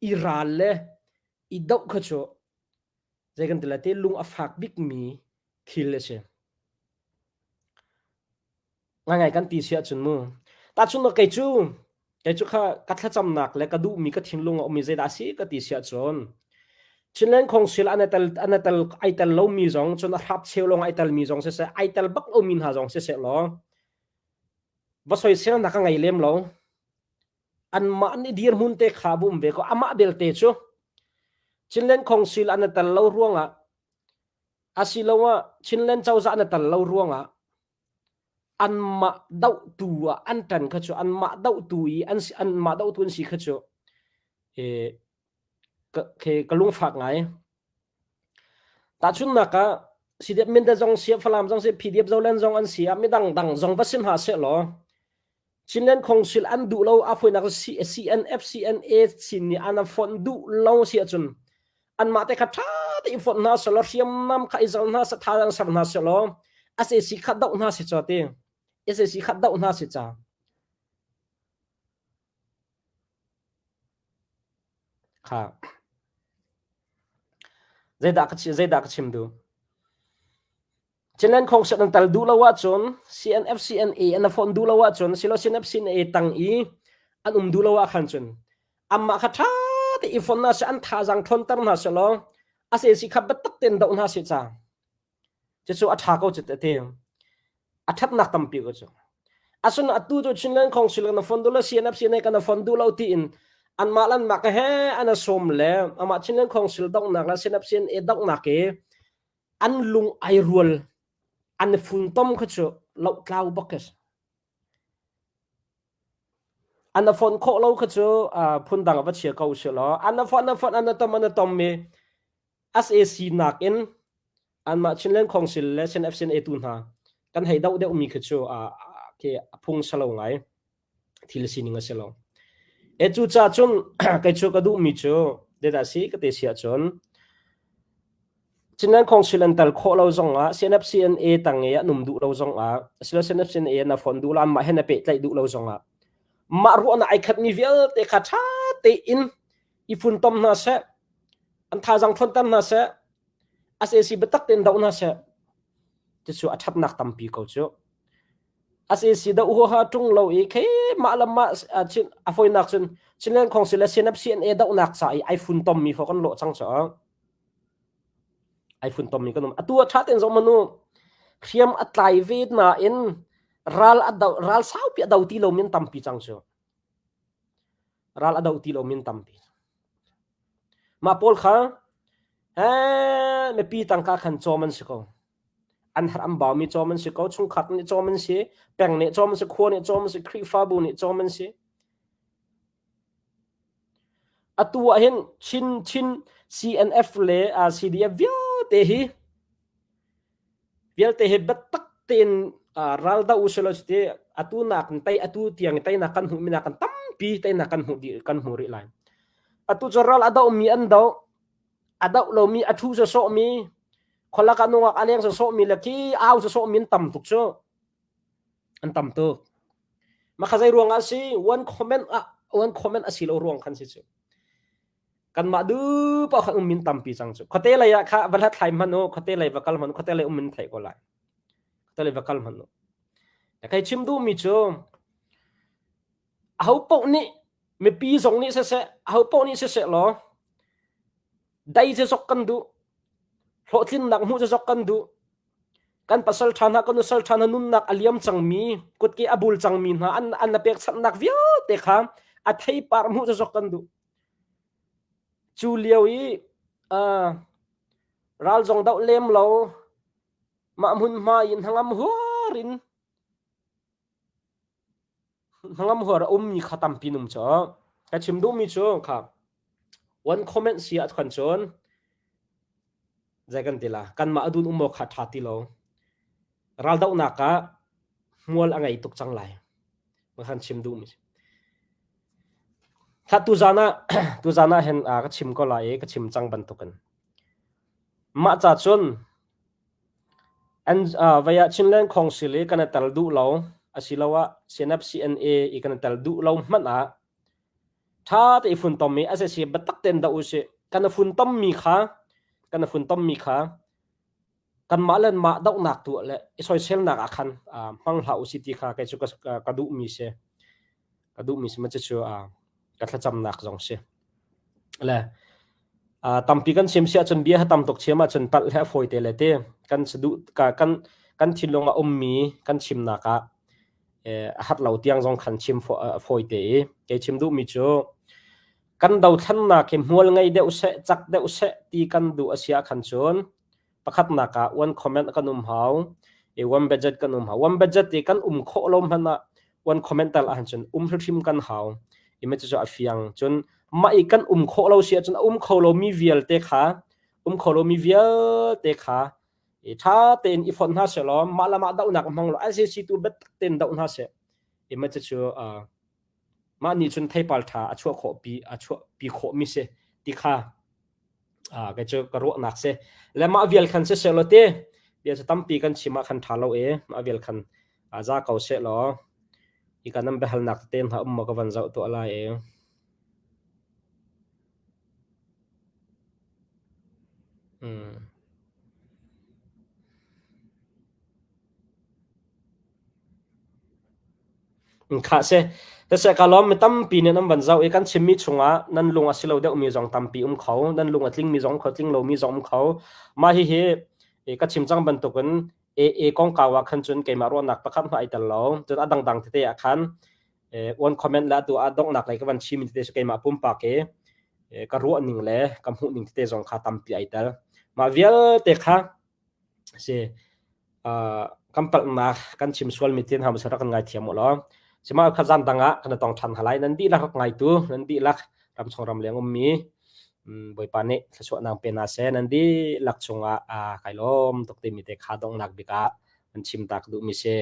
i ral le i doh kha cu zei kan ti lai te lung a fak bikmi thil a si. Ngaingai kan ti si ahcun mu. Tahchunhnak kei cu kei cu kha ka thlacamnak le ka duhmi ka thinlung a ummi zeidah a si ka ti si ahcun Chinland Council an tel an tel ai tel lomi zong cun a hrap cheu lawng ai telmi zong siseh ai tel bak lomi hna zong siseh law va soiselnak ka ngei lem lo. Anmah nih dirhmun te kha va um ve ko. Amah belte cu Chinland Council an i tel lo ruangah asiloah Chinland cozah an i tel lo ruangah anmah dohtu ah an ṭan kha cu anmah dohtu i an anmah dohtu an si kha cu eh, ka, ka lungfak ngai. Tahchunhnak ah CDF Mindat zong si, Falam zong si, PDF Zoland zong an si ah midang dang zong va si hna seh law Chinland Council an duh lo a fawinak CNF CNA sin nih an fonh duh lo si ahcun anmah te kha ṭha tein fonh hna seh law hriamnam kha i zal hna seh thazaang ser hna seh law SAC kha doh hna seh ca ti SAC kha doh hna seh ca Kha. Zeidah ka zeidah ka chim duh? Chinland Khongset an tal duh lo ahcun CNF CNA an phone duh lo ahcun silo CNF CNA tang i an um duh lo ah khan cun amah kha ṭha te i fon hna seh an thazaang ṭhawnter hna seh law a se si kha biatak tein doh hna seh ca. Cucu a ṭha ko cu te. A ṭhatnak tampi ko cu. Asun atu cu Chinland Council kan fon duh lo CNF CNA kan fon duh lo tiin anmah lan mak he an sawm le amah Chinland Council donghnak le CNF CNA donghnak i an lung ai rual an funtom kha cu lohtlau bak ka si. An fon khawh lo kha cu phundang va chia ko si law an fon an fon an tom an tom mi SAC nakin anmah Chinland Council le CNFCNA tu hna kan hei doh deuhmi khi cu khi a phung salo ngai thil sining a si lo. E cu ca cun kei cu ka duhmi cu dedah si ka te si ahcun Chinland Council an tal khawh lo zongah CNFCNA tang i an um duh lo zongah asilo CNFCNA na phone duh lo anmah he na pehtlaih duh lo zongah mah ruahnak ai khatmi vialte kha ṭha tein i funtom hna seh an thazaang ṭhawnter hna seh SAC biatak tein doh hna seh cucu a ṭhatnak tampi ko cu SAC doh huaha ṭung lo i khi mah le mah a fawinak cun Chinland Council le CNF CNA dohnak ca i ai funtom mi fo kan lawh cang cu ai funtom mi kan um atu a ṭha tein zoh manu hriam a tlai ve nain ral a do ral saupi a do ti lo min tampi cang cu Ral a doh ti lomi an tampi. Mah pawl kha eh, mipi tangka khan cawm an si ko. An har an baumi cawm an si ko. Chungkhar nih cawm an si. Peng nih cawm an si. Khua nih cawm an si. Khrihfabu nih cawm an si. Atu ah hin Chin Chin CNF le CDF vialte hi Vialte hi biatak tein ral doh usih law cuti atu nak in tei atu tiang i teinak kan hmuhmi nakin tampi teinak kan hmuh dih kan hmu rih lai. Atu cu ral a dohmi an doh, a doh lomi a ṭhu sawsawhmi, khualak ah nungak a leng sawsawhmi le khi au sawsawhmi an tam tuk cu. An tam tuk. Mah kha zei ruang ah a si? One comment ah one comment a si lo ruang khan si cu. Kanmah duh paoh khan um min tampi cang cu. Khuate lei ah kha va hlathlai hmanh u, khuate lei va kal hmanh u, khuate lei um min theih ko lai. Khuate lei va kal hmanh u. Kai chim duhmi cu aho paoh nih mipi zong nih siseh, aho paoh nih siseh law dai cu zok kan duh. Hlawhtlinnak hmuh cu zok kan duh. Kan pasal ṭha hna, kan nusal ṭha hna nunnak a liam cangmi, kutke a bul cangmi hna an an na pekchanhnak vialte kha a theipar hmuh cu zok kan duh. Cu lio i uh, ral zong doh lem lo mah hmunhma in hnangam huar in hnangam huar a ummi kha tampi num cu. Ka chim duhmi cu kha one comment si ah khan cun zei kan ti la kanmah a dun um awk kha ṭha ti lo. Raldohnak ah hmual a ngei tuk cang lai. Ma kan chim duhmi si. Kha tuzan ah tuzan ah hin ka chim ko lai i ka chim cang bantukin. Mah ca cun an vei ah Chinland Council i kan i tel duh lo asiloah CNF CNA i kan i tel duh lo hmanh ah ṭha te i funtom i SAC biatak tein doh usih. Kan i funtommi kha kan i funtommi kha kanmah le mah dohnak tuah le i soiselnak ah khan hmang hlah usih ti kha kei cu ka duhmi si. Ka duhmi si ma cucu ka thlacamnak zong si. Le tampi kan chim si ahcun bia tam tuk chim ahcun palh he a fawi te le te kan duh kan kan thinlung a ummi kan chimnak ah a hat lo tiang zong khan chim fawi te i kei chim duhmi cu kan dothlannak hi hmual ngei deuh seh cak deuh seh ti kan duh a si ah khan cun pakhatnak ah one comment kan um hau i one budget kan um hau one budget i kan um khawh lo hmanh ah one comment tal ahcun cun um hrimhrim kan hau i me cu a fiang cun mah i kan um khawh lo si ahcun a um kho lomi vialte kha um kho lomi vialte kha i ṭha tein i fonh hna seh law mah le mah dohnak hmang law SAC tu biatak tein doh hna seh i me cu mah nih cun theipal ṭha a chuah khawh pi a chuah pi khawh mi si ti kha kei cu ka ruahnak si le mah vial khan si seh law ti bia cu tampi kan chim ah khan ṭha lo e mah vial khan za ko seh law hi ka nan biahalnak tete hna um maw ka van zoh tuah lai e. Hmm. Khah si. Siseh ka lawm mi tampi nih nan van zoh i kan chimmi chungah nan lung a si lo deuhmi zong tampi um kho, nan lung a tlingmi zong kho, tling lomi zong um kho. Mah hihi ka chim cang bantukin AA kongkau ah khan cun keimah ruahnak pakhat hmanh ai tel lo. Cun a dangdang tete ah khan one comment le atu ah donghnak lei ka van chimmi tete cu keimah pumpak i ka ruah ning le ka hmuh ning tete zong kha tampi ai tel. Mah vialte kha Si. Uh, kan palhnak kan chim sualmi tin ham rak kan ngaithiam u law. Sima kha zan dang ah kan tong than halai nan dihlak rak ngaitu nan dihlak ram chung ram leng ummi Bawipa nih thluachuah nang pe na seh nan dihlak chungah a kai lawm tuk timi te kha donghnak bik ah an chim tak duhmi si.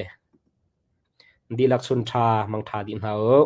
Dihlak chun tha mang tha dih hna u.